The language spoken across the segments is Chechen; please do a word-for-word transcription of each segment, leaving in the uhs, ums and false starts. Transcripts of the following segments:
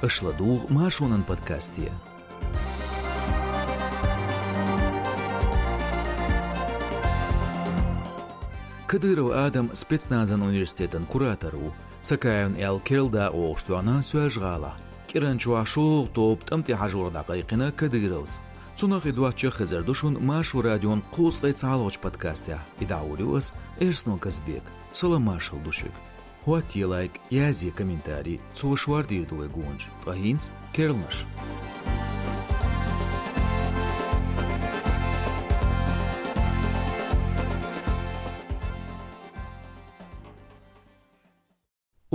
Аша ладугӀу Маршонан подкасте. Кадыров Адам спецназан университетан куратор ву. Цакаевн аьлла керла дакъа вогӀуш тоьхна Соьлжа-ГӀалахь. КӀиранчохь шолгӀа тоба тӀам тӀе хьажорах дӀакхайкхина Кадыровс. Цунах и доцчу хезар ду шуна Маршо радион кхузткъе цхьалгӀачу подкастехь. И дӀахьур ю ас, Эрсно Казбек. Салам-маршалла ду шуьга. ХӀоттае лайк, язъе комментарий, цо шордийр ду вай гонаш. Ткъа хӀинца керланаш.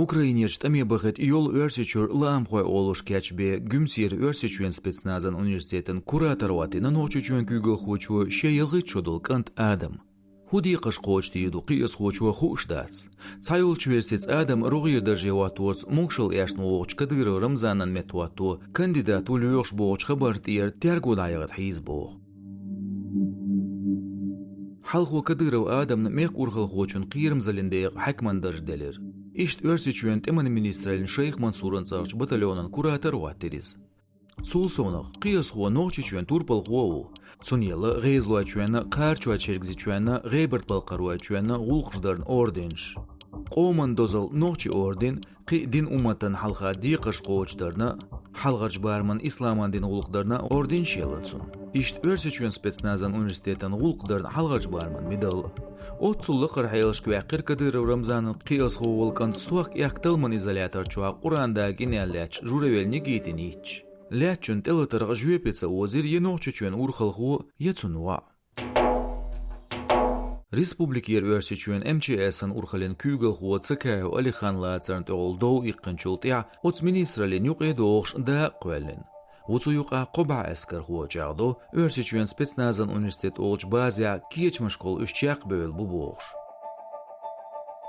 Украинерчу тӀаме бахийта йолу Оьрсийчуьра лаамхой олуш кечбен Гуьмсера Оьрсийчоьнан спецназан университетан куратор хӀоттийна Нохчийчоьнан куьйгалхочо шен ялхитта шо долу кӀант Адам. ХӀун декхарш кхочушдийр ду кхиазхочо хууш дац. Цхьайолчу версица Адам рогӀера дарже хӀотторца могушалла эшна вогӀучу Кадыров Рамзанан меттахӀотто кандидат ву лоьхуш бохучу хабарна тӀера терго дӀаяхийта хьийза боху. Хьалхо Кадыров Адамна мехкан урхалхочун кхерамзаллин декъа хьаькаман дарж делира. Иштта Оьрсийчоьнан тӀеман министраллин Шайх Мансуран цӀарахчу батальонан куратор хӀоттийра иза. Цул совнах, кхиазхо Нохчийчоьнан турпалхо а ву. Цунна елла ГӀезалойчоьнан, Кхарачой-Чергазийчоьнан, ГӀебарта-Балкхаройчоьнан гӀуллакхаш дарна орденаш. Къоман дозалла нохчийн орден, кхин а дин-умматана хьалха декхарш кхочушдарна, хьалхарчу барамна исламан динан гӀуллакх дарна орденаш елла цунна. Иштта Оьрсийчоьнан спецназан университетан гӀуллакх дарна хьалхарчу барамна медаль. Оццул лакхара хьелашка ваьккхира Кадыров Рамзанан кхиазхо волу кӀант стохка аьхка талламан изолятор чохь Къуръан дага инал лаьтташ Журавель Никитина йитча. Лаьттачунна тӀелатарх жоьпе ца озийра я Нохчийчоьнан урхалхо, я цуьнан воӀ. Республикера Оьрсийчоьнан М Ч С-ан урхаллин куьйгалхо Цакаев Алихан лацарна тӀехула дов иккхинчул тӀаьхьа оцу министраллин юкъе догӀуш дакъа кхоьллина. Ву цу юкъахь кхо бӀе эскархо, чӀагӀдо Оьрсийчоьнан спецназан университет олучу базехь кечамашкахула уьш чекхбевлла бу бохуш.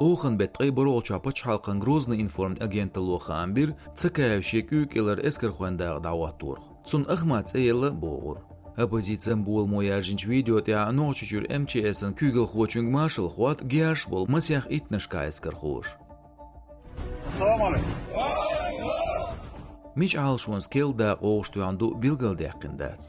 Оханан беттан ткъе бархӀолгӀачохь пачхьалкхан Грозный информ агенталло хаам бира Цакаев шен куьйга кӀелара эскархойн дакъа дӀахӀотторах. Цунна Ахмат цӀе елла а бохура. Оппозицин боламо яржинчу видео тӀехь Нохчийчуьра М Ч С-ан куьйгалхочуьнга маршалла хӀотта герзаш болу масех иттаннашкахь эскархоша. Салам алейкум. Мича Ӏалашонца керла дакъа вогӀуш тоьхна ду билгалдаьккхина дац.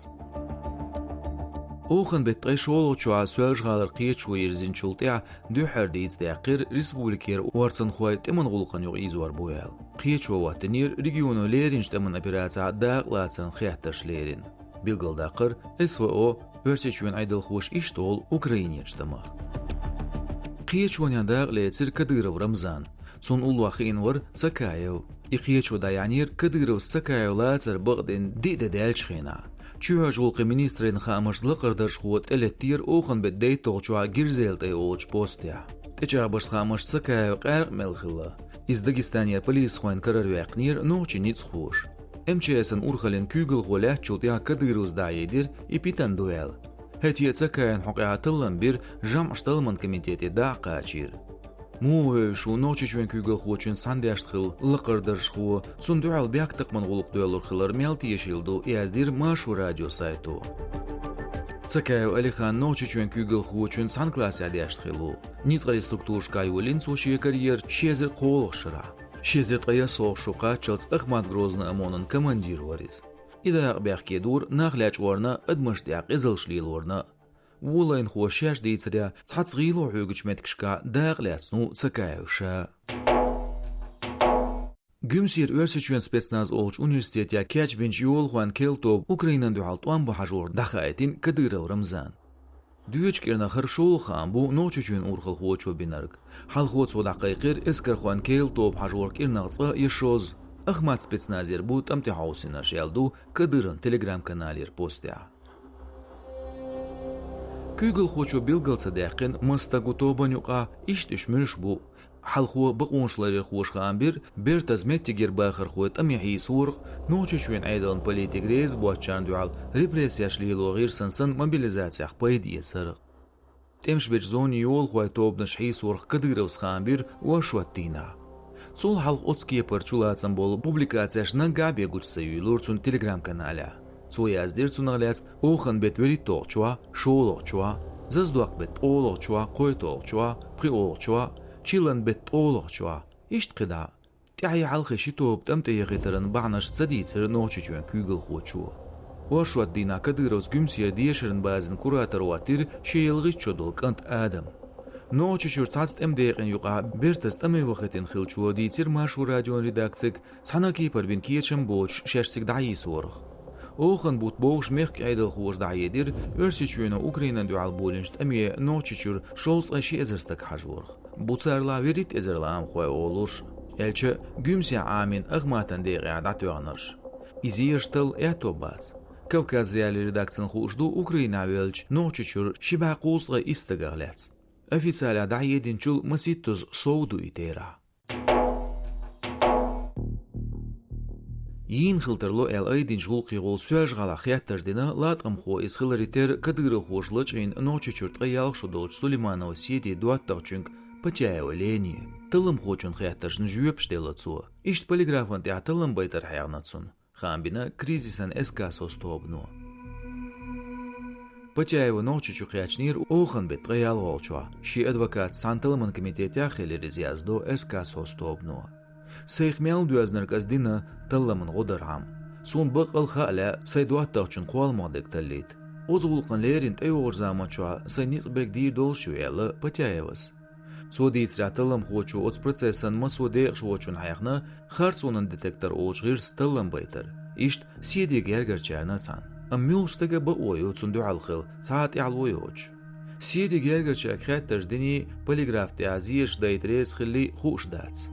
Оханан беттан ткъе шолгӀачохь Соьлжа-ГӀалара кхеташо йирзинчул тӀаьхьа дуьххьара дийца даьккхира республикера орцанхой тӀеман гӀуллакхана юкъа ийзор бу аьлла. Кхеташо хӀоттийнера регионо леринчу тӀеман операцехь дакъа лацарна хеттарш лерина. Билгалдаккхара С В О, Оьрсийчоьнан Ӏедалхоша иштта олу Украинерчу тӀамах. Кхеташонехь дакъа лецира Кадыров Рамзан. Цунна уллохь хиъна вара Цакаев. И кхеташо дӀаяьхьнера Кадыровс Цакаев лацар бакъдина диъ де даьллачу хенахь. Чоьхьарчу гӀуллакхийн министраллин хаамашца лакхара даржхо тӀелеттера оханан беттан дейтталгӀачохь Гирзел тӀе олучу постехь. ТӀечӀагӀбашца хаамашца Цакаев къаьркъа мел хилла. Иза Дагестанера полисхойн карара ваьккхинера нохчийн ницкъахоша. М Ч С-ан урхаллин куьйгалхо лаьттачул тӀаьхьа Кадыровс дӀахьедира, и питана ду аьлла. ХӀетте а Цакаевн хьокъехь таллам бира, жамӀаш талламан комитете дӀа а кхачийра. Муха вевзаш ву Нохчийчоьнан куьйгалхочуьнца цхьаьна дешна хилла лакхара даржхо, цунна дуьхьал бехктакхаман гӀуллакх доьллур хилар мел тешийла ду, яздира Маршо радион сайто. Цакаев Алихан Нохчийчоьнан куьйгалхочуьнца цхьана классехь дешна хилла ву. Ницкъаллин структурашкахь йолийна цо шен карьера ши эзар кхоалгӀачу шарахь. Ши эзар ткъе ялхалгӀачу шо кхаччалц Ахмат-Грозный ОМОН-ан командир вара иза. И дакъа бехке дора нах лечкъорна, адамашна тӀехь къизаллаш лелорна. Вон лайнахоша шаьш дийцарехь, цхьацца гӀийла хьоьгучу меттигашкахь дакъа лаьцна ву Цакаев ша. Гуьмсера Оьрсийчоьнан спецназ олучу университетехь кечбинчу йолахойн керла тоба Украинан дуьхьал тӀом бан хьажорах дӀахаийтина Кадыров Рамзан. Доьдучу кӀирнах хӀара шолгӀа хаам бу Нохчийчоьнан урхалхочо бинарг. Хьалхо цо дӀакхайкхира эскархойн керла тоба хьажорах кӀирнах цкъа я шозза. Ахмат спецназера бу тӀам тӀе хьовсийнарш, аьлла ду Кадыровн Telegram-каналера постехь. Куьйгалхочо билгал ца даьккхина, маса стаг ву тобанна юкъахь, иштта уьш муьлш бу. Хьалхо бакъонаш ларъярхоша хаам бира, бертаза меттигера бахархой тӀаме хьийсорах, Нохчийчоьнан Ӏедалан политика реза боцучарна дуьхьал репрессеш лело гӀирсана санна мобилизацех пайда эцарах. ТӀемаш бечу зонийн йолахойн тобанаш хьийсорах Кадыровс хаам бира оршот дийнахь. Цул хьалха оцу кепара чулацам болу публикацеш наггахь бен гучу ца юьйлура цуьнан Telegram-каналехь. Цо яздира цунах лаьцна оханан беттан вуьрхӀитталгӀачохь, шолгӀачохь, заздоккху беттан ткъолгӀачохь, кхойтталгӀачохь, пхоьалгӀачохь, чиллан беттан ткъолгӀачохь, иштта кхидӀа. ТӀаьхье хьалхе ши тоба тӀам тӀе яхийтаран бахьанаш ца дийцира Нохчийчоьнан куьйгалхочо. Оршот дийнахь Кадыровс Гуьмсера дешаран базин куратор хӀоттийра шен ялхитта шо долу кӀант Адам. Нохчийчуьра цхьацца тӀеман декъана юкъахь бертаза тӀаме вахийтина хиллачо дийцира Маршо радион редакцига, цхьана а кепара бина кечам боцуш шаьш цига дӀахьийсорах. Оханан бутт бовш мехкан Ӏедалхоша дӀахьедира Оьрсийчоьно Украинана дуьхьал болийначу тӀаме Нохчийчуьра шовзткъе ши эзар стаг хьажорах. Бу царалахь вуьрхӀитта эзар лаамхой олуш. Аьлча а, Гуьмсехь Ӏамийна Ахматан декъехь дӀатоьхнарш. Иза еш талла аьтто бац. Кавказ.Реалии редакцина хууш ду Украинахь веллачу Нохчийчуьра ши бӀе кхузткъе исс стагах лаьцна. Официалехь дӀахьединчул масийттазза сов ду и терахь. Йийна хила тарло аьлла айдинчу гӀуллакхехула Соьлжа-ГӀалахь хеттарш дина латкъамхо иза хиларе терра кадыровхоша лачкъийна Нохчийчуьра ткъе ялх шо долчу Сулейманова Седи доттагӀчуьнга Потяева Лене. Талламхочун хеттаршна жоьпаш делла цо. Иштта полиграфан тӀехь таллам байтар хьехна цунна. Хаам бина кризисан СКСОС тобано. Потяева Нохчийчу кхаьчнера Оханан беттан ткъе ялхолгӀачохь, шен адвокатца цхьана талламан комитетехь а хилира иза, яздо СКСОС тобано. Сайх мел доьзнарг ас дина, талламна гӀо дархьама. Суна баккъал а хаа лаьа, сайн доттагӀчун кхолламах дерг таллийта. Оцу гӀуллакхана леррина тӀейогӀучу заманчохь сайн ницкъ берг дийр долуш ю, аьлла Потяевас. Цо дийцарехь, талламхочо оцу процессан массо а декъашхочо хьехна харцонан детектор олучу гӀирсаца таллам байтар. Иштта Седин гергарчарна а цхьаьна. Амма муьлхачу стага а бакъо ю цунна дуьхьал хила, цхьа а тӀаьхьало йоцуш. Седин гергарчаьрга хеттарш диний, полиграф тӀехь зераш дайта реза хиллий, хууш дац.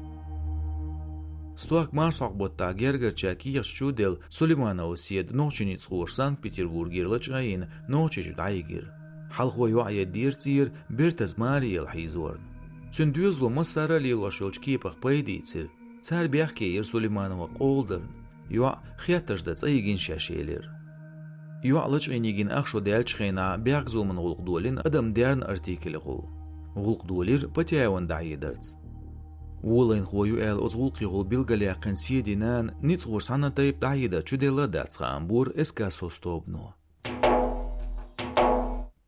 Стохка марсхьокху баттахь гергарчаьрга кехаташ чу а делла, Сулейманова Седа нохчийн ницкъахоша Санкт-Петербургера лачкъа а йина, Нохчийчу дӀайигира. Хьалхо йоӀ еддера цӀера, бертаза маре яла хьийзорна. Цуьнан доьзало массара а лелош йолчу кепах пайда ийцира. Цара бехке йира Сулейманова къола дарна. ЙоӀ хеттарш дан цӀа йигина шаьш, элира. ЙоӀ лачкъийна йигина ах шо даьллачу хенахь бехказуламан гӀуллакх долийна адам деррна артикелехула. ГӀуллакх долийра Потяевна дӀахьедарца. Волайнахо ю аьлла оцу гӀуллакхехула билгалъяьккхина Седин нана ницкъахоша цхьана а тайпа дӀахьедар чуделла а дац, хаам бора СКСОС тобано.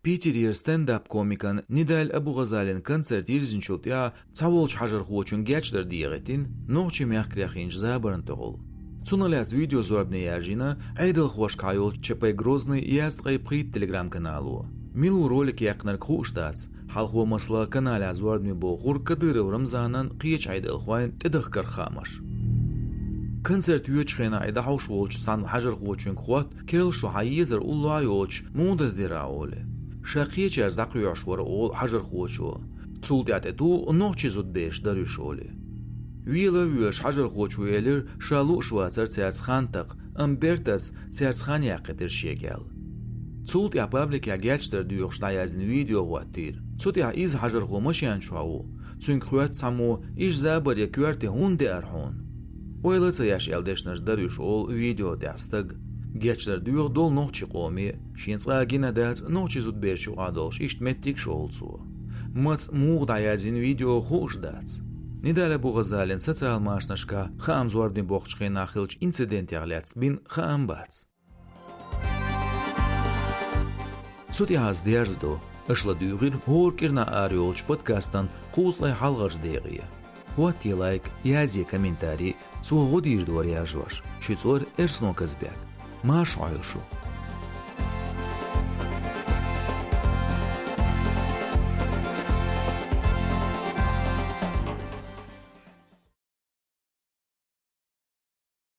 Питерера стендап-комикан Нидаль Абугъазалин концерт йирзинчул тӀаьхьа цхьаволчу хьажархочун гечдар дехийтина нохчийн мехкарехь хиллачу забарна тӀехула. Цунах лаьцна видеозорбане яржийна Ӏедалхошкахь йолчу ЧП Грозный езткъе пхийтта телеграм-канало. Мила ву ролик яьккхинарг хууш дац, хьалхо, масала, каналехь зорбане бохура Кадыров Рамзанан, кхечу Ӏедалхойн тӀедахкарх хаамаш. Концерт йоьдучу хенахь и дӀахьош волчу цхьана хьажархочуьнга хотту, керла шо хьан езар уллохь а йоцуш, муха дазделира, олий. Ша кхечаьрца дӀакхоьхьуш вара, олу хьажархочо. Цул тӀаьхьа тӀе туху нохчийн зудабераш дара уьш, олий. Вела а воьлуш хьажархочо элира, ша лууш вацара цаьрца хан такха, амма бертаза цаьрца хан яккхийтира шега аьлла. Цул тӀаьхьа пабликехь гечдар доьхуш дӀаяздина видео хӀоттийра. Цу тӀехь иза хьажархо машен чохь ву. Цуьнга хоьтту цхьаммо: «Иштта забар я коьрте хӀунда деара хьуна?» «Ойла а ца еш», аьлла дешнаш дара уьш, олу видео тӀехь стага. Гечдар доьху долу нохчийн къоме, шена цкъа а гина дац нохчийн зудабераш юкъахь долуш иштта меттигаш, олу цо. Маца, муха дӀаяздина видео хууш дац. Нидаль Абугъазалин социал машанашкахь хаам зорбане боккхучу хенахь хиллачу инцидентех лаьцна бина хаам бац. Цу тӀехь ас дерзадо. Аша ладуьйгӀира хӀора кӀирнахь арайолчу подкастан кхузткъе хьалхарчу декъе. ХӀоттае лайк, язъе комментарий, цо гӀо дийр дара яржош. Шуьца вара Эрсно Казбек. Марша Ӏойла шу!